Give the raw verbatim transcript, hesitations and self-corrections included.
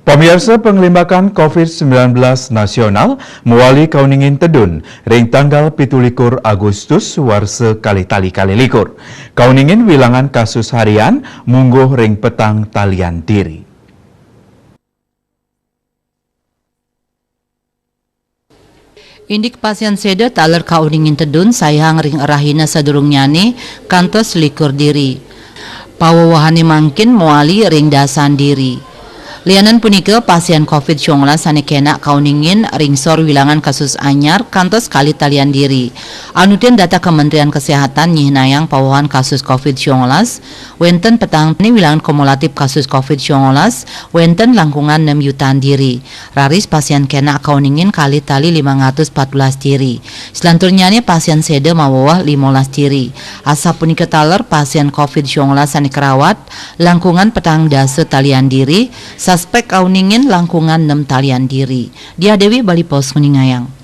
Pamiarsa, panglimbakan covid sembilan belas nasional mawali kauningin tedun ring tanggal pitu likur Agustus warsa kalih tali kalih likur. Kauningin wilangan kasus harian mungguh ring petang talian diri. Indik pasien seda taler kauningin tedun saihang ring rahina sadurungnyane kantos likur diri. Pawewehane mangkin mawali ring dasan diri. Lianan punika, pasien covid sembilan belas sane kena kauningin ring sor wilangan kasus anyar kantos kalih talian diri. Anutin data Kementerian Kesehatan nyihnayang pawewehan kasus covid sembilan belas wenten petang, wilangan kumulatif kasus covid sembilan belas wenten langkungan nem yutan diri. Raris pasien kena kauningin kalih tali limang atus empat belas diri. Selanturnyane pasien seda maweweh limolas diri. Asapunika taler pasien covid sembilan belas sane karawat langkungan petang dasa talian diri, suspek kauningin langkungan nem talian diri. Diah Dewi, Bali Post, nguningayang.